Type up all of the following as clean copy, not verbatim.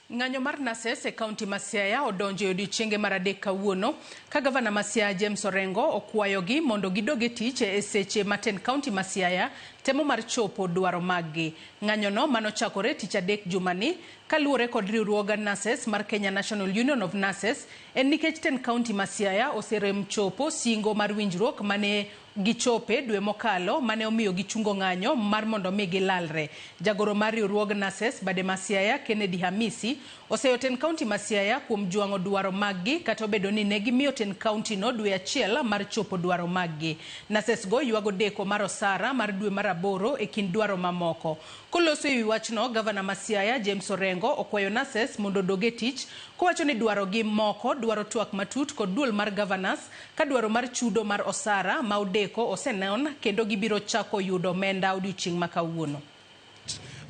Ng'anyo mar nurses e kaunti ma Siaya odonjo e odiechienge mar adek kawuono ka gavana ma Siaya James Orengo okwayogi mondo gidog e tich e seche ma tend kaunti ma Siaya temo mar chopo dwaro maggi. Ng'anyono manochakore tich adek jumani kaluwore kod riwruog nurses mar Kenya National Union of Nurses en nikech tend kaunti ma Siaya oserem chopo singo mar winjruok mane gichope dwe mokalo mane omiyo gichungo ng'anyo mar mondo mi gilalre. Jagoro mar riwruog nurses bade ma Siaya Kennedy Hamisi oseyo tend kaunti ma Siaya kuom jwang'o dwaro maggi kata obedo ni ne gimiyo tend kaunti no dwe achiel mar chopo dwaro maggi. Nurses go ywago deko mar osara mar dwe mar aboro e kind dwaro mamoko. Koloso ewi wachno, gavana ma Siaya James Orengo okwayo nurses mondo odog e tich kowacho ni dwaro gi moko dwaro twak matut kod duol mar governors ka dwaro mar chudo mar osara ma odeko osenon kendo gibiro chako yudo omenda odiochieng' ma kawuono.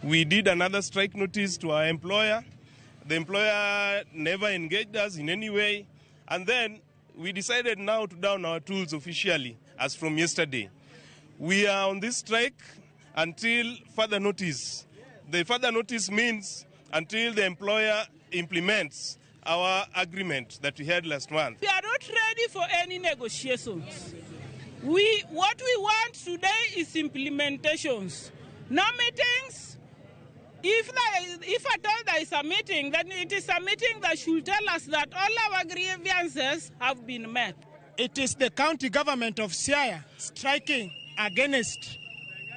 We did another strike notice to our employer. The employer never engaged us in any way. And then we decided now to down our tools officially as from yesterday. We are on this strike until further notice. The further notice means until the employer implements our agreement that we had last month. We are not ready for any negotiations. What we want today is implementations. No meetings. If at all there is a meeting, then it is a meeting that should tell us that all our grievances have been met. It is the county government of Siaya striking against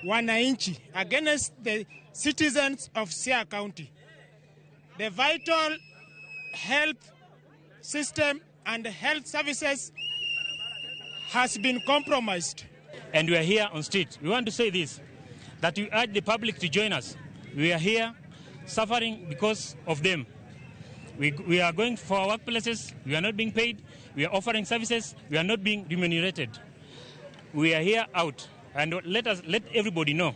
wananchi, against the citizens of Siaya County. The vital health system and health services has been compromised. And we are here on street. We want to say this, that we urge the public to join us. We are here suffering because of them. We are going for our workplaces, we are not being paid, we are offering services, we are not being remunerated. We are here out, and let everybody know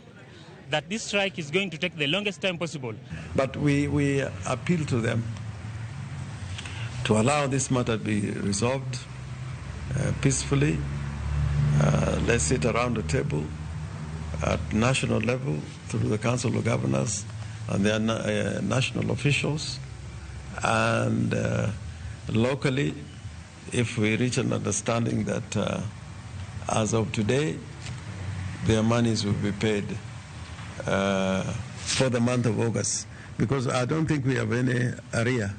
that this strike is going to take the longest time possible. But we appeal to them to allow this matter to be resolved peacefully. Let's sit around the table at national level through the Council of Governors and their national officials, and locally, if we reach an understanding that as of today, their monies will be paid for the month of August, because I don't think we have any arrear.